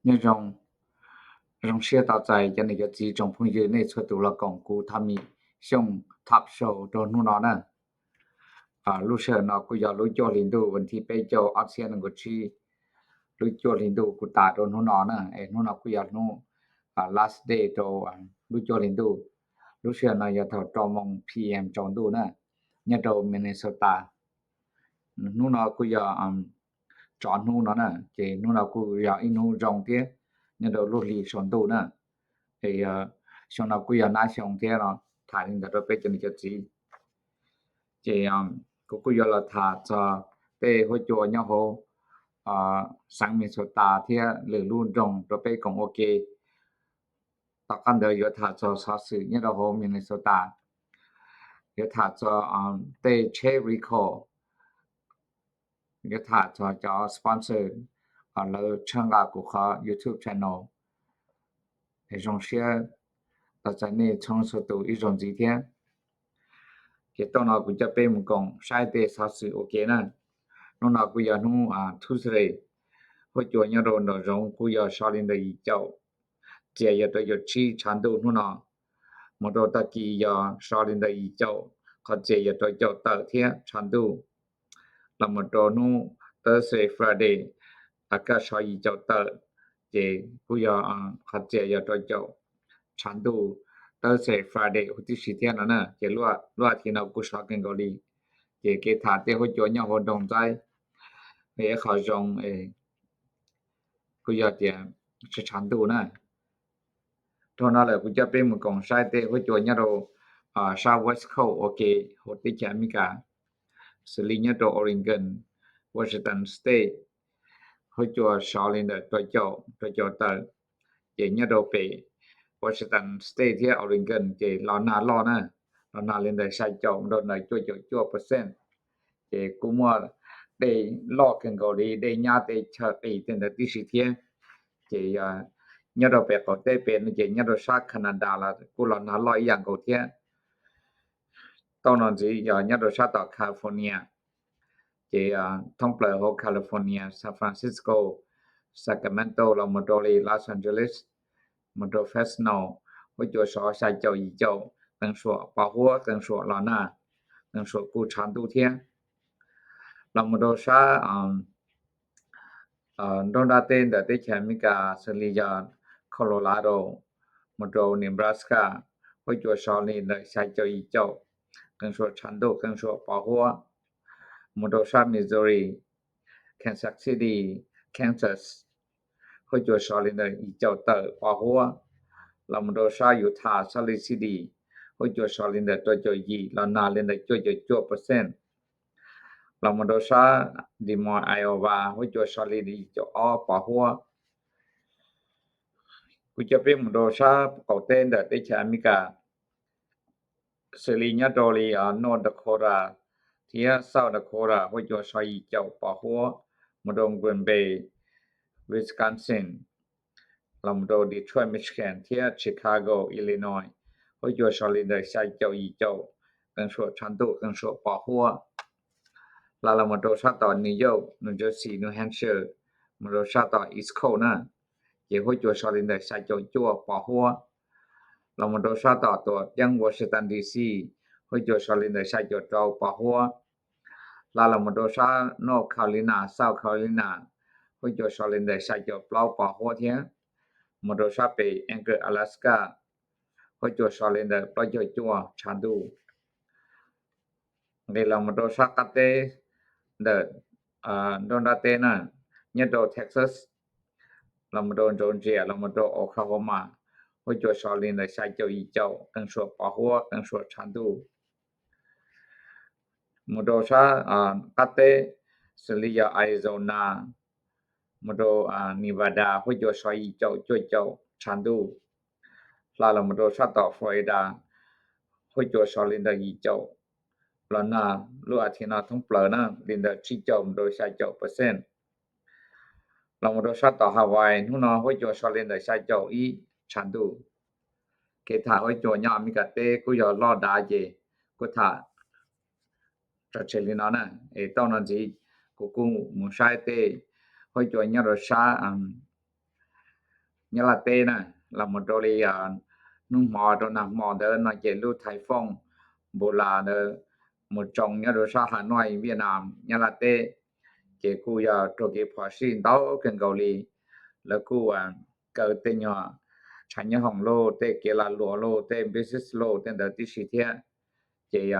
Nyob zoo, zoo siab tau txais cov niam cov txiv tsoom phooj ywg nej txhua tus los koom kuv Thaj Mim Xyooj Top Show rau hnub no na. Lub sij hawm no kuj yog lub cuaj hli ntuj vas thib peb caug ob txhiab nees nkaum tsib, lub cuaj hli ntuj kuj tas rau hnub no na, es hnub no kuj yog hnub last day rau lub cuaj hli ntuj. Lub sij hawm no yog thaum rau moos P M tsaus ntuj na, nyob rau Minnesota. Hnub no kuj yog tso hnub no na, ces hnub no kuj yog ib hnub zoo thiab, nyob rau lub hli saum ntuj na. Es xyoo no kuj yog nab xyoo thiab no, tham li ntawd rau peb cov niam cov txiv. Ces kuv kuj yuav los tham txog tej huab cua nyob hauv xeev Minnesota thiab lwm lub nroog rau peb koom ua ke. Tom qab ntawd yuav tham txog xov xwm nyob rau hauv Minnesota, yuav tham txog tej tsheb recall, yuav tham txog cov sponsor lawv tshawb nqa kuv qhov YouTube channel. Zoo siab tau txais nej txhua txhua tus ib zaug ntxiv thiab. Ces tau no kuv coj peb mus koom saib tej xov xwm ua ke na. Hnub no kuj yog hnub Tuesday, huab cua nyob rau nraum zoov kuj yog so li ntawm yim caum, txias yog rau caum tsib tshav ntuj hnub no. Mus rau tag kis yog so li ntawm yim caum, qhov txias yog rau caum tawm thiab tshav ntuj. Los mus rau hnub Thursday, Friday, kaj so yim caum tawm, ces kuj yog qhov txias yog rau caum tshav ntuj Thursday, Friday huv tib si thiab no na. Ces lub as thiv no kuj sov kawg nkaus li. Ces kev tham tej huab cua nyob hauv nroog Ntxaib, qhov zoo kuj yog tias tshav ntuj na. Dhau no lawm kuv coj peb mus koom saib tej huab cua nyob rau sab West Coast ua ke hauv teb chaws Amelikas, xws li nyob rau Oregon, Washington State, huab cua sov li ntawm rau caum, rau caum tawm. Ces nyob rau pem Washington State thiab Oregon ces los nag loj na, los nag li ntawm xya caum mus rau ntawm cuaj caum cuaj percent. Ces kuj muaj dej loj kawg nkaus li, dej nyab tej chaw qis tej ntawd tib si thiab. Ces nyob rau pem qaum teb pem no ces nyob rau sab Canada los kuj los nag loj ib yam nkaus thiab. Tau no ntxiv yog nyob rau sab tom California, ces thoob plaws hauv California, San Francisco, Sacramento los mus rau li Los Angeles, mus rau Fresno, huab cua sov xya caum yim caum, qee suam pos huab, qee suam los nag, qee suam kuj tshav ntuj thiab. Los mus rau sab nruab nrab teb ntawm teb chaws Amelikas xws li yog Colorado mus rau Nebraska, huab cua sov li ntawm xya caum yim caum, qee suam tshav ntuj qee suam pos huab. Mus rau sab Missouri, Kansas City, Kansas, huab cua sov li ntawm yim caum tawm pos huab. Los mus rau sab Utah, Salt Lake City, huab cua sov li ntawm rau caum yim los nag li ntawm cuaj caum cuaj percent. Los mus rau sab Des Moines, Iowa, huab cua sov li yim caum ob pos huab. Kuv coj peb mus rau sab qaum teb ntawm teb chaws Amelikas, xws li nyob rau li North Dakota thiab South Dakota huab cua sov yim caum pos huab, mus rau Green Bay, Wisconsin, los mus rau Detroit, Michigan thiab Chicago, Illinois, huab cua sov li ntawm xya caum yim caum, qee suam tshav ntuj qee suam pos huab. Hla los mus rau sab tom New York, New Jersey, New Hampshire, mus rau sab tom East Coast na, ces huab cua sov li ntawm xya caum cuaj pos huab. Los mus rau sab tom tuam ceeb Washington D C, huab cua sov li ntawm xya caum rau pos huab. Hla los mus rau sab North Carolina, South Carolina, huab cua sov li ntawm xya caum plaub pos huab thiab. Mus rau sab pem Anchorage, Alaska, huab cua sov li ntawm plaub caug cuaj tshav ntuj. Nqis los mus rau sab qab teb ntawm nruab nrab teb na, nyob rau Texas, los mus rau Georgia, los mus rau Oklahoma, huab cua sov li ntawm xya caum yim caum, qee suam pos huab qee suam tshav ntuj. Mus rau sab qab teb xws li yog Arizona, mus rau Nevada, huab cua sov yim caum cuaj caum tshav ntuj. Hla los mus rau sab tom Florida, huab cua sov li ntawm yim caum los nag lub as thiv no thoob plaws na, li ntawm tsib caum mus rau xya caum percent. Los mus rau sab tom Hawaii hnub no huab cua sov li ntawm xya caum ib tshav ntuj. Kev tham huab cua nyob Amelikas teb kuj yog loj dav ces kuj tham tso tseg li no na. Es tau no ntxiv kuv kuj mus saib tej huab cua nyob rau sab Nyab Laj teb na, los mus rau li hnub hmo rau nag hmo ntawd no ces lub thais fooj Npus Las ntawd mus tsoo nyob rau sab Hà Nội, Việt Nam, Nyab Laj teb, ces kuj yog raug kev phom sij ntau kawg nkaus li. Lawv kuj kaw tej nyuag tshav nyob hoom lauj, tej kev lag luam lauj, tej business lauj, tej ntawd tib si thiab. Ces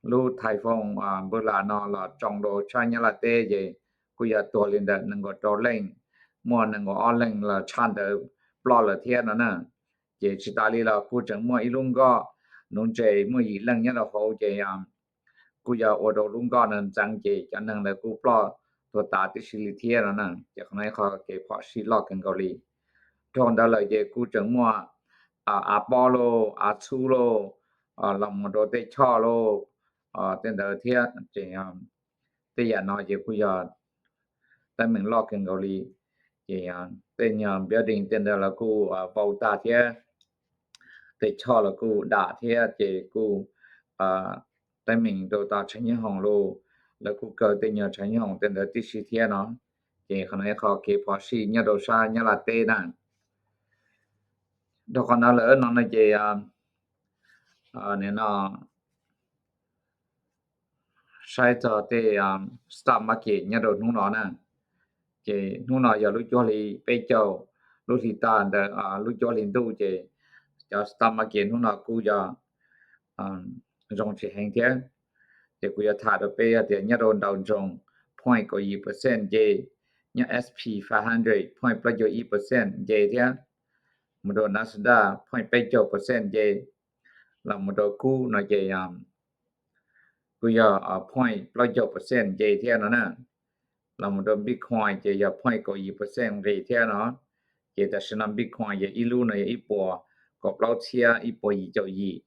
lub thais fooj Npus Las no los tsoo rau sab Nyab Laj teb ces kuj yog tuag li ntawm nees nkaum rau leej, muaj nees nkaum ob leeg los tshaj ntawd ploj lawm thiab no na. Ces tsis tas li los kuj tseem muaj ib lub nkoj nuv ntses muaj yim leej nyob rau hauv ces kuj yog ua rau lub nkoj no ntxeev ces cov neeg ntawd kuj ploj tuag tas tib si li thiab no na. Ces qhov no ib qho kev phom sij loj kawg nkaus li. Dhau ntawd lawm ces kuj tseem muaj av pob lauj, av txhub lauj, los mus rau tej choj lauj, tej ntawd thiab. Ces tej yam no ces kuj yog teeb meem loj kawg nkaus li. Ces tej nyuag building tej ntawd los kuj vau tag thiab, tej choj los kuj dam thiab, ces kuj teeb meem rau tom tshav nyob hoom lauj, lawv kuj kaw tej nyuag tshav nyob hoom tej ntawd tib si thiab no. Ces qhov no ib qho kev phom sij nyob rau sab Nyab Laj teb na. Dhau qhov no lawm no no ces nim no saib txog tej stock market nyob rau hnub no na. Ces hnub no yog lub cuaj hli peb caug, lub hli tag ntawd lub cuaj hli ntuj ces cov stock market hnub no kuj yog zoo tsis heev thiab. Ces kuv yuav tham rau peb hais tias nyob rau Dow Jones point kaum yim percent nce, nyob S P five hundred point plaub caug ib percent nce thiab, mus rau Nasdaq point peb caug percent nce, los mus rau kub no ces kuj yog point plaub caug percent nce thiab no na. Los mus rau Bitcoin ces yog point kaum yim percent nqis thiab no. Ces tam sim no Bitcoin yog ib lub no yog ib puas kaum plaub txhiab ib puas yim caum yim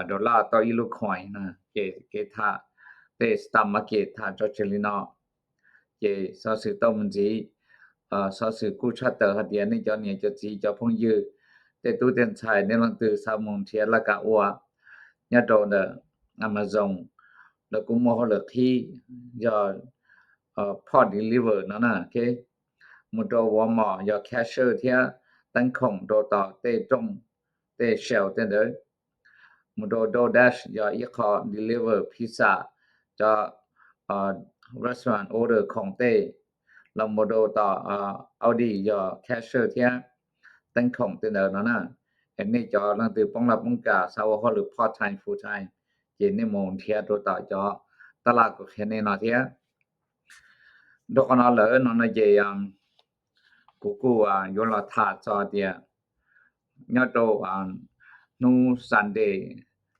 dollar tau ib lub coin no. Ces kev tham tej stock market tham tso tseg li no. Ces xov xwm tau mus ntxiv, xov xwm kuj tshaj tawm hais tias nej cov niam cov txiv cov phooj ywg, tej tub tej ntxhais, nej leej twg xav mus nrhiav laj kam ua nyob rau ntawm Amazon, lawv kuj muaj hauj lwm qhib yog pod deliver no na. Mus rau Walmart yog cashier thiab teeb khoom rau tom tej rooj, tej shelf tej ntawd. Mus rau DoorDash yog ib qho deliver pizza, cov restaurant order khoom tej. Los mus rau tom Aldi yog cashier thiab teeb khoom tej ntawd no na. Es nej cov leej twg poob laj poob kam xav ua hauj lwm part time full time, ces nej mus nrhiav rau tom cov tab laj kuv qhia nej no thiab. Rau qhov no lawm no no ces kuv kuj yuav los tham txog tias nyob rau hnub Sunday,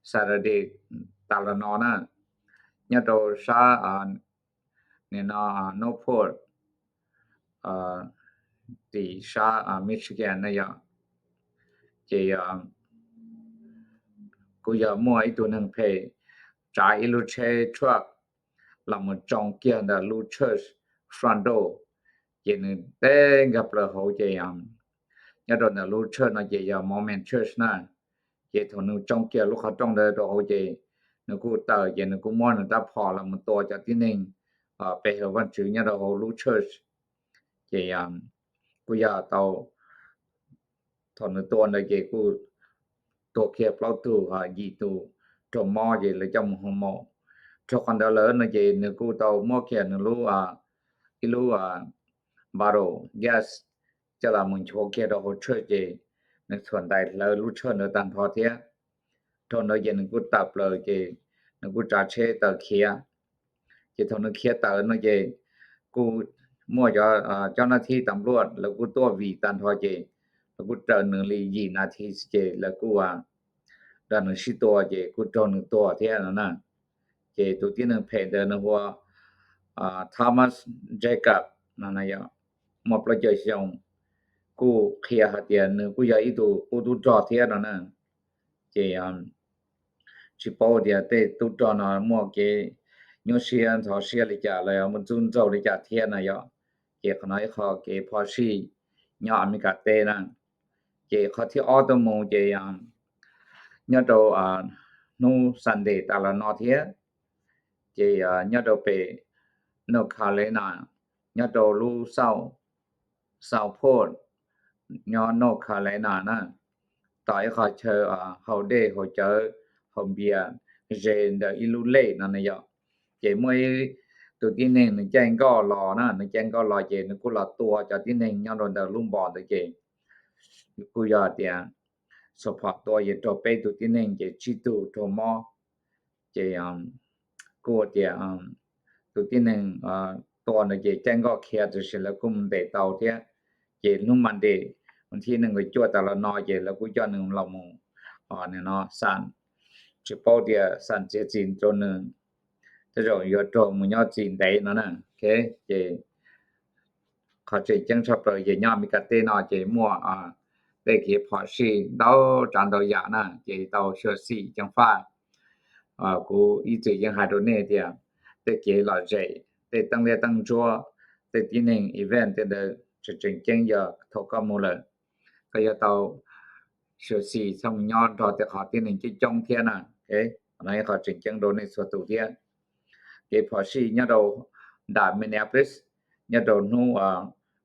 Saturday tas los no na, nyob rau sab nim no Northport, tim sab Michigan na yom, ces kuj yog muaj ib tug neeg phem tsav ib lub tsheb truck los mus tsoo kiag ntawm lub church front door, ces nws teb nkag plaws hauv ces nyob rau ntawm lub church no ces yog Mormon church na. Ces thaum nws tsoo kiag lub qhov rooj ntawd rau hauv ces nws kuj tawm ces nws kuj muab nws rab phom los mus tua cov tib neeg pe hawm Vajtswv nyob rau hauv lub church. Ces kuj yog tau, thaum nws tua ntawd ces kuj tua kiag plaub tug, yim tus raug mob ces lawv coj mus hoos maum. Rau qhov ntawd lawm no ces nws kuj tau muab kiag nws lub, ib lub bottle gas coj los mus nchuav kiag rau hauv church ces nws txhuam ntais hlawv lub church ntawd tag nrho thiab. Rau ntawd ces nws kuj tawm plaws ces nws kuj tsav tsheb tawm khiav. Ces thaum nws khiav tawm no ces kuj muaj cov, cov nab thib tas npluaj lawv kuj tuaj vim tag nrho ces lawv kuj raws nws li yim nas this ces lawv kuj nrog nws sib tua ces kuj raug nws tua thiab no na. Ces tus tib neeg phem ntawd nws hu ua Thomas Jacob no, muaj plaub caug xyoo, kuj qhia hais tias nws kuj yog ib tug qub tub rog thiab no na. Ces tsis paub tias tej tub rog no muaj kev nyuaj siab ntxhov siab li cas los yog muaj ntxub ntxaug li cas thiab no yom. Ces qhov no ib qho kev phom sij nyob Amelikas teb na. Ces qhov thib ob tuaj mus ces nyob rau hnub Sunday tas los no thiab, ces nyob rau pem North Carolina, nyob rau lub South Southport nyob North Carolina na, tom ib qhov chaw haus dej haus cawv haus npias ze ntawm ib lub lake no na yom. Ces muaj ib tug tib neeg nws caij nkoj los na, nws caij nkoj los ces nws kuj los tua cov tib neeg nyob rau ntawm lub npo ntawd ces kuj yog tias support tua ces raug peb tug tib neeg ces tsib tug raug mob. Ces kuj tias tus tib neeg tua ntawd ces caij nkoj khiav tab sis lawv kuj mus ntes tau thiab. Ces hnub Monday thib nees nkaum cuaj tas los no ces lawv kuj coj nws los mus no xam, tsis paub tias xam txiav txim rau nws, tej zaum yuav raug mus nyob txim ntev no na. Ces qhov tseem ceeb tshaj plaws ces nyob Amelikas teb no ces muaj tej kev phom sij ntau tsav ntau yam na, ces tau xyuam xim ceev faj. Kuv ib txwm yeej hais rau nej tias tej kev lom zem, tej teeb liab teeb ntsuab, tej tib neeg event tej ntawd tseem tseem ceeb yog thaum koj mus lawm, koj yuav tau xyuam xim txhob mus nyob nrog tej qhov tib neeg coob coob thiab na. No ib qhov tseem ceeb rau nej txhua tus thiab. Kev phom sij nyob rau nram Minneapolis nyob rau hnub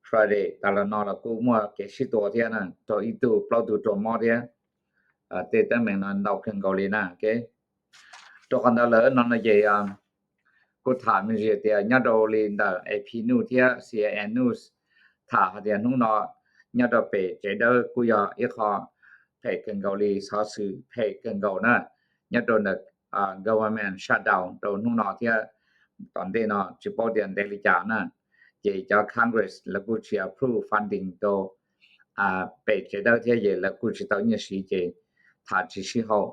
Friday tas los no los kuj muaj kev sib tua thiab na, raug ib tug plaub tug raug mob thiab. Tej teeb meem no ntau kawg nkaus li na. Rau qhov ntawd lawm no no ces kuj tham me ntsis tias nyob rau li ntawm A P News thiab C N N News tham hais tias hnub no nyob rau pem tsev dawb kuj yog ib qho phem kawg nkaus li, xov xwm phem kawg nkaus na, nyob rau ntawm government shutdown rau hnub no thiab tom ntej no tsis paub tias ntev li cas na. Ces cov Congress lawv kuj tsis approve funding rau pem tsev dawb thiab ces lawv kuj tsis tau nyiaj siv ces tham tsis sib haum.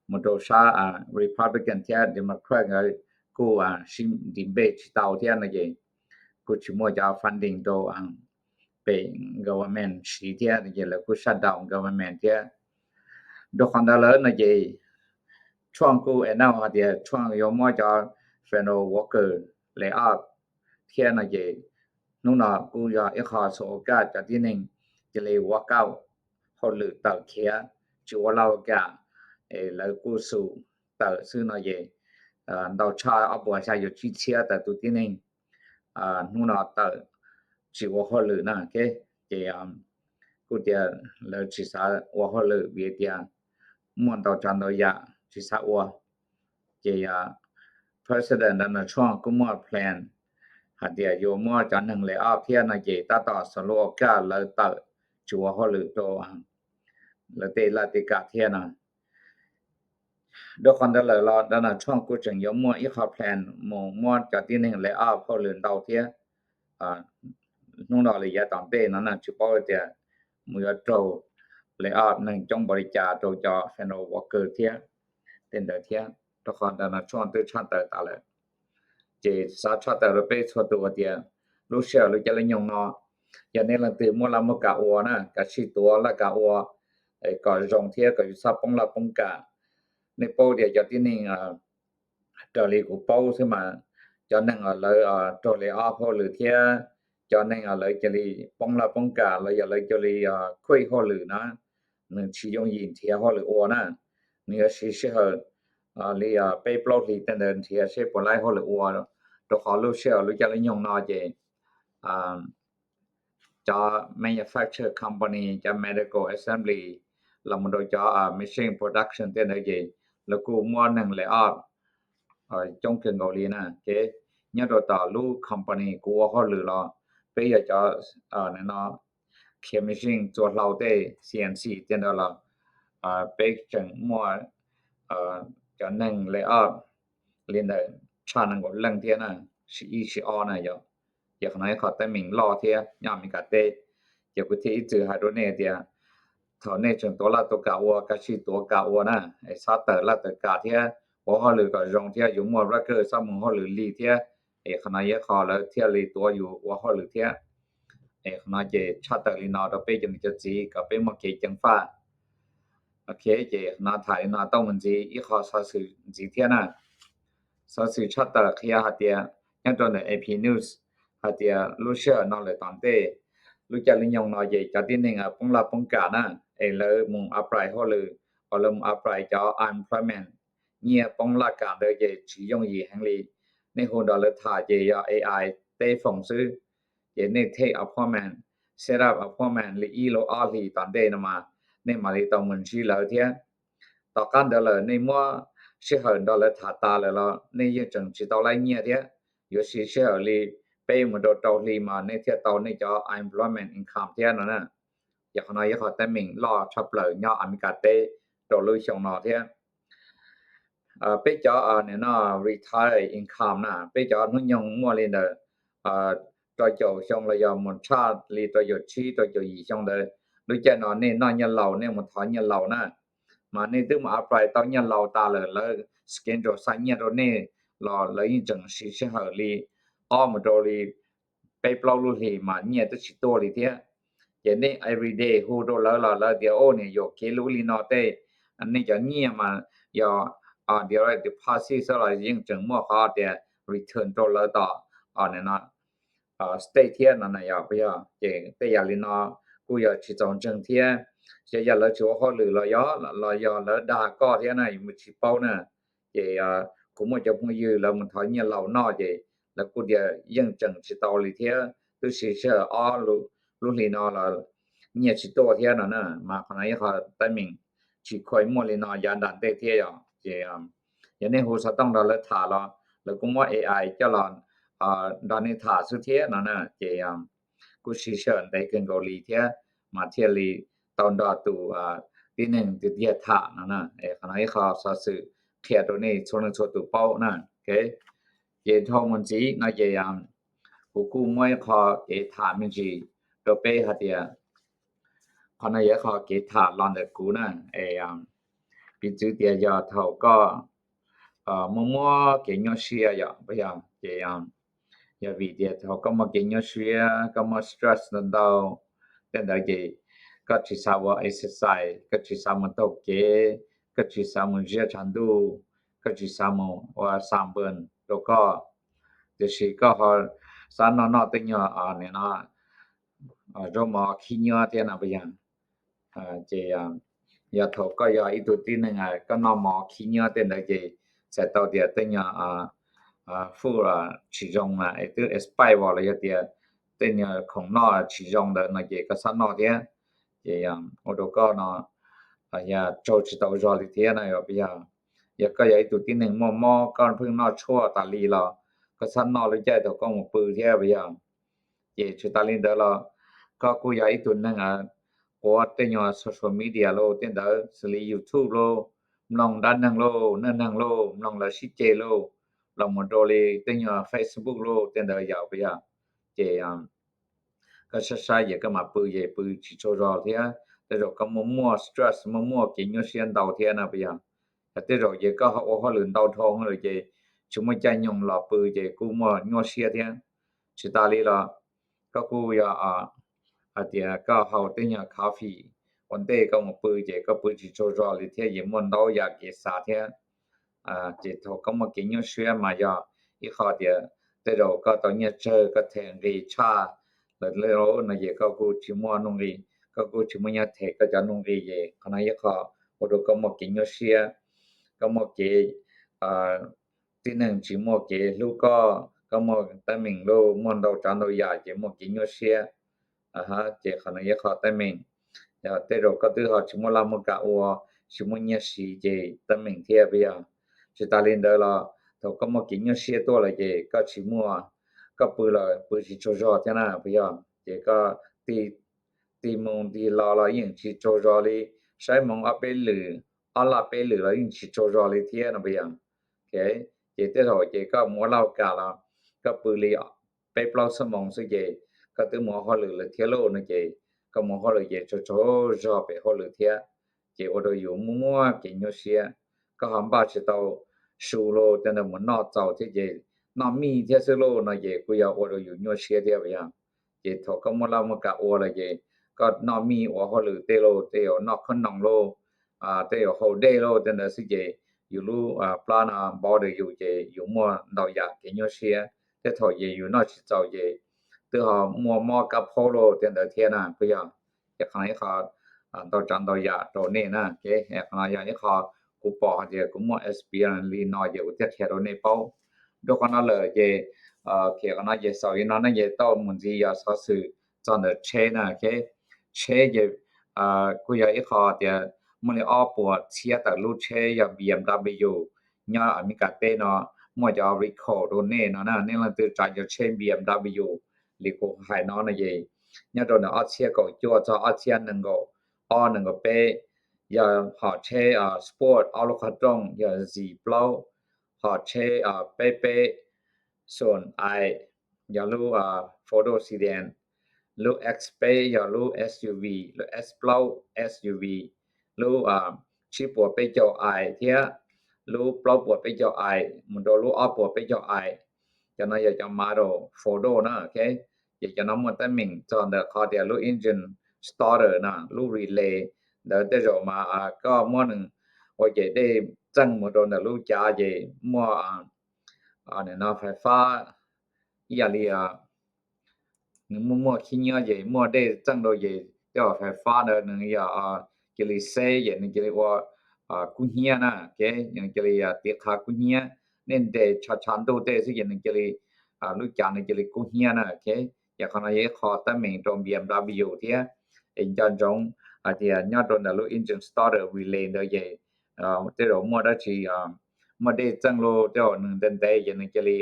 Mus rau sab Republican thiab Democrat nkawd kuj sib nti npej tsis tau thiab no ces kuj tsis muaj cov funding rau pem government siv thiab ces lawv kuj shutdown government thiab. Rau qhov ntawd lawm no ces Trump kuj announce hais tias Trump yuav muab cov federal worker lay off thiab no ces hnub no kuj yog ib qho xus ua kaj cov tib neeg cia li walk out, hauj lwm tawm khiav tsis ua laj ua kam, es lawv kuj xus tawm xwb no ces ntau tshaj ob puas xya yus tsib txhiab tawm tus tib neeg hnub no tawm tsis ua hauj lwm na. Ces kuj tias lawv tsis xav ua hauj lwm vim tias muaj ntau tsav ntau yam tsis xav ua. Ces President Donald Trump kuj muaj plan hais tias yuav muab cov neeg lay off thiab no ces tab tom xus ua kaj lawv tawm tsis ua hauj lwm rau lawv tej laj tej kam thiab no. Rau qhov ntawd lawm los Donald Trump kuj tseem yuav muaj ib qho plan mus muab cov tib neeg lay off hauj lwm ntau thiab. Hnub no li yav tom ntej no na tsis paub tias mus yuav raug lay off neeg coob npaum li cas rau cov federal worker thiab tej ntawd thiab, rau qhov Donald Trump twb tshaj tawm tas lawm. Ces xav tshaj tawm rau peb txhua tus hais tias lub sij hawm lub caij lub nyoog no, yog nej leej twg muaj laj muaj kam ua na, kav tsij tuav laj kam ua kom zoo thiab kom yus txhob poob laj poob kam. Nej paub tias cov tib neeg raws li kuv paub xwb mas cov neeg lawv raug lay off hauj lwm thiab cov neeg lawv cia li poob laj poob kam los yog lawv cia li quit hauj lwm na, nws tsis yooj yim nrhiav hauj lwm ua na. Nws yuav siv sij hawm li peb plaub hlis tej ntawd nrhiav seb puas laib hauj lwm ua, rau qhov lub sij hawm lub caij lub nyoog no ces cov manufacture company, cov medical assembly los mus rau cov machine production tej ntawd ces lawv kuj muab neeg lay off coob kawg nkaus li na. Ces nyob rau tom lub company kuv ua hauj lwm los peb yog cov no khiav machine txua hlau tej C N C tej ntawd los peb tseem muaj cov neeg lay off li ntawm tshaj nees nkaum leej thiab na, ib si ob na yom. Ces qhov no ib qho teeb meem loj thiab nyob Amelikas teb. Ces kuv thiaj ib txwm hais rau nej tias thaum nej tseem tuav laj tuav kam ua, kav tsij tuav kam ua na, es txhob tawm laj tawm kam thiab ua hauj lwm kom zoo thiab yus muaj record txhob mus hauj lwm lig thiab. Es qhov no yog qhov lawv thiaj li tuav yus ua hauj lwm thiab. Es qhov no ces tshaj tawm li no rau peb cov niam cov txiv kom peb muaj kev ceev faj. Ok, ces qhov no tham li no tau mus ntxiv ib qho xov xwm ntxiv thiab na. Xov xwm tshaj tawm qhia hais tias nyob rau ntawm A P News hais tias lub sij hawm no lawm tom ntej lub caij lub nyoog no ces cov tib neeg poob laj poob kam na, es lawv mus apply hauj lwm, uas lawv mus apply cov unemployment, nyiaj poob laj kam ntawd ces tsis yooj yim heev li. Nej hu nrog lawv tham ces yog A I teb foom xwb. Ces nej take appointment set up appointment li ib los ob hlis tom ntej no mas nej mam li tau mus ntsib lawv thiab. Tom qab ntawd lawm nej muab sij hawm nrog lawv tham tas lawm los nej yeej tseem tsis tau laib nyiaj thiab. Yuav siv sij hawm li peb mus rau rau hli mas nej thiaj tau nej cov unemployment income thiab no na. Ces qhov no yog qhov teeb meem loj tshaj plaws nyob Amelikas teb rau lub xyoo no thiab. Peb cov no retire income na, peb cov hnub nyoog muaj li ntawm rau caum xyoo los yog mus tshaj li rau caum tsib rau caum yim xyoo ntawd, lub caij no nej noj nyiaj laus, nej mus thov nyiaj laus na, mas nej twb mus apply tau nyiaj laus tas lawm, lawv schedule xa nyiaj rau nej los lawv yeej tseem siv sij hawm li ob mus rau li peb plaub lub hlis mas nyiaj twb tsis tuaj li thiab. Ces nej everyday hu rau lawv los lawv tias, o, niam, yuam kev lub li no tej, nej cov nyiaj mas yog direct deposit xwb los yeej tseem muaj qhov tias return rau lawv tom state thiab no na, yog puas yog? Ces tej yam li no kuj yog tsis txaus ntseeg thiab. Xyov yog lawv tsis ua hauj lwm los yog, los yog lawv dag koj thiab na, yus tsis paub na. Ces kuv muaj cov phooj ywg lawv mus thov nyiaj laus noj ces lawv kuj tias yeej tseem tsis tau li thiab, twb siv sij hawm ob lub hli no los nyiaj tsis tuaj thiab no na. Mas qhov no yog qhov teeb meem tsis khuaj muaj li no yav nram ntej thiab yom. Ces yog nej hu xov tooj nrog lawv tham los lawv kuj muab A I coj los nrog nej tham xwb thiab no na. Ces kuj siv sij hawm ntev kawg nkaus li thiab mas thiaj li tau nrog tus tib neeg tiag tiag tham no na. Qhov no ib qho xov xwm qhia rau nej txhua leej txhua tus paub na. Ces dhau mus ntxiv no ces kuv kuj muab ib qho kev tham me ntsis rau peb hais tias qhov no yog ib qho kev tham los ntawm kuv na. Es piv txwv tias yog thaum koj muaj muaj kev nyuaj siab yom, puas yog? Ces yog vim tias thaum koj muaj kev nyuaj siab, koj muaj stress ntau ntau, tej ntawd ces koj tsis xav ua exercise, koj tsis xav mus taug kev, koj tsis xav mus ziab tshav ntuj, koj tsis xav mus ua sunburn rau koj, tiam sis koj ho xav noj noj tej nyuag no zaub mov khib nyiab thiab no puas yog? Ces yog thaum koj yog ib tug tib neeg koj noj mov khib nyiab tej ntawd ces txhais tau tias tej nyuag food tsis zoo na, es twb expire los yog tias tej nyuag khoom noj tsis zoo ntawd no ces koj xav noj thiab, ces ua rau koj no yog tsaug tsis tau zog li thiab na, yog puas yog? Yog koj yog ib tug tib neeg muaj mob, koj pheej noj tshuaj tas li los koj xav noj lub caij thaum koj mus pw thiab puas yog? Ces tsis tas li ntawd los koj kuj yog ib tug neeg quav tej nyuag social media lauj, tej ntawd xws li YouTube lauj, mloog dab neeg lauj, neej neeg lauj, mloog lawv sib ceg lauj, los mus rau li tej nyuag Facebook lauj, tej ntawd yog puas yog? Ces koj saib saib ces koj mam pw ces pw tsis tsaug zog thiab, tej zaum koj muaj muaj stress, muaj muaj kev nyuaj siab ntau thiab no puas yog? Yog tej zaum ces koj ho ua hauj lwm ntau dhau lawm ces tsis muaj caij nyoog los pw ces kuj muaj nyuaj siab thiab. Tsis tas li los koj kuj yog hais tias koj haus tej nyuag coffee ua ntej koj mus pw ces koj pw tsis tsaug zog li thiab, ces muaj ntau yam kev xav thiab. Ces thaum koj muaj kev nyuaj siab mas yog ib qho tias tej zaum koj tau nyiaj tsawg koj them nqi tshaj lawm no ces koj kuj tsis muaj nuj nqi, koj kuj tsis muaj nyiaj them koj cov nuj nqi, ces qhov no ib qho ua rau koj muaj kev nyuaj siab, koj muaj kev tib neeg tsis muaj kev hlub koj, koj muaj teeb meem lauj, muaj ntau tsav ntau yam ces muaj kev nyuaj siab. Ces qhov no ib qho teeb meem, yog tej zaum koj twb ho tsis muaj laj muaj kam ua, tsis muaj nyiaj siv ces teeb meem thiab puas yog? Tsis tas li ntawd los thaum koj muaj kev nyuaj siab tuaj lawm ces koj tsis muaj, koj pw los pw tsis tsaug zog thiab na puas yog? Ces koj tig mus tig los los yeej tsis tsaug zog li, saib moov ob peb lwm, ob laj peb lwm los yeej tsis tsaug zog li thiab no puas yog? Ces tej zaum ces koj mus ua laj kam los koj pw li peb plaub xuab moos xwb ces koj twb mus ua hauj lwm lawm thiab lauj no ces koj mus hauj lwm ces tsaug tsaug zog pem hauj lwm thiab, ces ua rau yus muaj muaj kev nyuaj siab. Koj ho npaj tsis tau su lauj, tej ntawd mus noj txaus thiab ces noj mij thiab xwb lauj no ces kuj yog ua rau yus nyuaj siab thiab puas yog? Ces thaum koj muaj laj muaj kam ua lawm ces koj noj mij ua hauj lwm tej lauj, tej zaum noj khob noom lauj, tej zaum haus dej lauj, tej ntawd xwb ces yus lub plab no npov rau yus ces yus muaj ntau yam kev nyuaj siab. Tej thaum ces yus noj tsis txaus ces twb ho muaj mob kab phaub lauj tej ntawd thiab na puas yog? Ces qhov no ib qho ntau tsav ntau yam rau nej na. Qhov no yog ib qho kuv pom hais tias kuv muaj experience li no ces kuv thiaj qhia rau nej paub. Rau qhov no lawm ces qhov no ces xaus li no na, ces tau mus ntxiv yog xov xwm txog ntawm tsheb na, ok. Tsheb ces kuj yog ib qho tias muaj li ob puas txhiab tawm lub tsheb yog B M W nyob Amelikas teb no, muaj cov recall rau nej no na, nej leej twg tsav cov tsheb B M W li kuv hais no no ces nyob rau ntawm ob txhiab kaum cuaj txog ob txhiab nees nkaum ob nees nkaum peb, yog hom tsheb sport ob lub qhov rooj yog Z plaub, hom tsheb peb peb Xon I, yog lub four door sedan, lub X peb yog lub S U V, lub S plaub S U V, lub tsib puas peb caug I thiab lub plaub puas peb caug I mus rau lub ob puas peb caug I. Cov no yog cov model four door na, ok. Ces cov no muaj teeb meem txog ntawm qhov tias lub engine starter na, lub relay ntawd tej zaum mas koj muab nws ua ces dej txeej mus rau ntawm lub cav ces muaj no fais fab ib yam li nws muaj muaj khib nyiab ces muaj dej txeej rau ces tej zaum fais fab ntawd nws yog cia li xeb ces nws cia li ua kub hnyiab na, ok. Nws cia li tiv qhav kub hnyiab, nej nres tshav tshav ntuj tej xwb ces nws cia li, lub cav nws cia li kub hnyiab na, ok. Ces qhov no yog ib qho teeb meem rau B M W thiab. Es nco ntsoov hais tias nyob rau ntawm lub engine starter relay ntawd ces tej zaum muaj dab tsi, muaj dej txeej los tej zaum nws ntev ntev ces nws cia li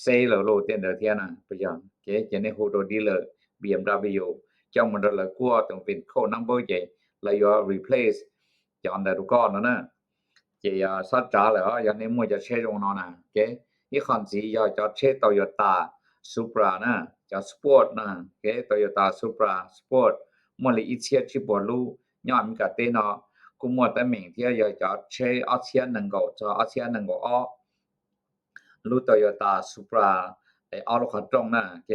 xeb lawm los tej ntawd thiab na, puas yog? Ces nej hu rau dealer B M W coj mus rau lawv kuaj tus vin code number ces lawv yuav replace cov ntawd rau koj no na. Ces yog xob tsav lawm yog nej muaj cov tsheb zoo no na, ok. Ib qho ntxiv yog cov tsheb Toyota Supra na, cov sport na, ok. Toyota Supra sport muaj li ib txhiab tsib puas lub nyob Amelikas teb no, kuj muaj teeb meem thiab yog cov tsheb ob txhiab nees nkaum txog ob txhiab nees nkaum ob, lub Toyota Supra ob lub qhov rooj na, ok.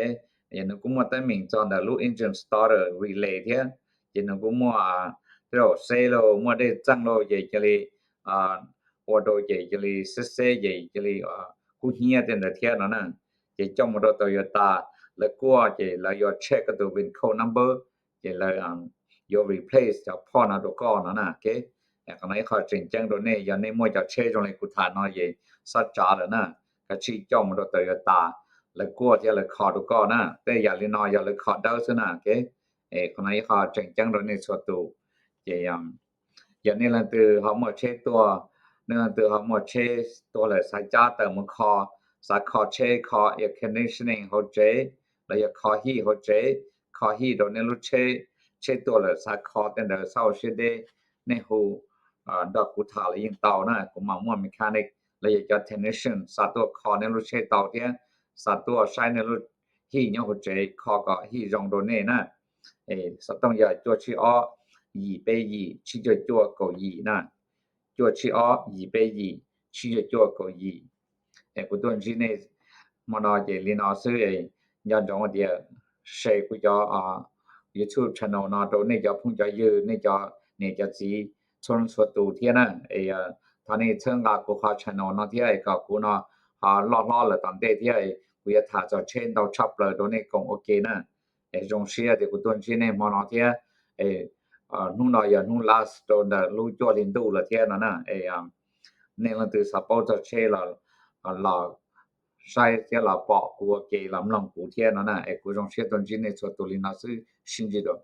Nws kuj muaj teeb meem txog ntawm lub engine starter relay thiab, ces nws kuj muaj tej zaum xeb los muaj dej txeej los ces cia li ua rau ces cia li xeb xeb ces cia li kub hnyiab tej ntawd thiab no na. Ces coj mus rau Toyota, lawv kuaj ces lawv yuav check koj tus vin code number, ces lawv yuav replace cov part no rau koj no na, ok. Qhov no ib qho tseem ceeb rau nej, yog nej muaj cov tsheb zoo li kuv tham no ces xob tsav lawm na, kav tsij coj mus rau Toyota, lawv kuaj thiab lawv kho rau koj na. Tej yam li no yog lawv kho dawb xwb na, ok. Qhov no ib qho tseem ceeb rau nej txhua tus. Ces yog nej leej twg ho muaj tsheb tuag, nej leej twg ho muaj tsheb tuag lawm xav cab tawm mus kho, xav kho tsheb, kho air conditioning hauv tsev, los yog kho heat hauv tsev, kho heat rau nej lub tsheb, tsheb tuag lawm xav kho tej ntawd xab ua siab deb, nej hu nrog kuv tham los yeej tau na, kuv mam muaj mechanic los yog cov technician xav tuaj kho nej lub tsheb tau thiab xav tuaj saib nej lub heat nyob hauv tsev kho kom heat zoo rau nej na. Xov tooj yog cuaj tsib ob yim peb yim tsib cuaj cuaj kaum yim na, cuaj tsib ob yim peb yim tsib cuaj cuaj kaum yim. Kuv tuaj ntsib nej hmo no ces li no xwb, nco ntsoov tias share kuv cov YouTube channel no rau nej cov phooj cov ywg, nej cov niam cov txiv txhua leej txhua tus thiab na. Thov nej txhawb nqa kuv qhov channel no thiab kom kuv no ho loj hlob lawm tom ntej thiab, kuv yuav tham txog tsheb ntau tshaj plaws rau nej koom ua ke na. Es zoo siab tias kuv tuaj ntsib nej hmo no thiab. Hnub no yog hnub last rau ntawm lub cuaj hli ntuj lawm thiab no na. Nej leej twg xav paub txog tsheb los los saib thiab los pom kuv ua ke los mloog kuv thiab no na. Es kuv zoo siab tuaj ntsib nej txhua tus li no xwb, sib ntsib dua.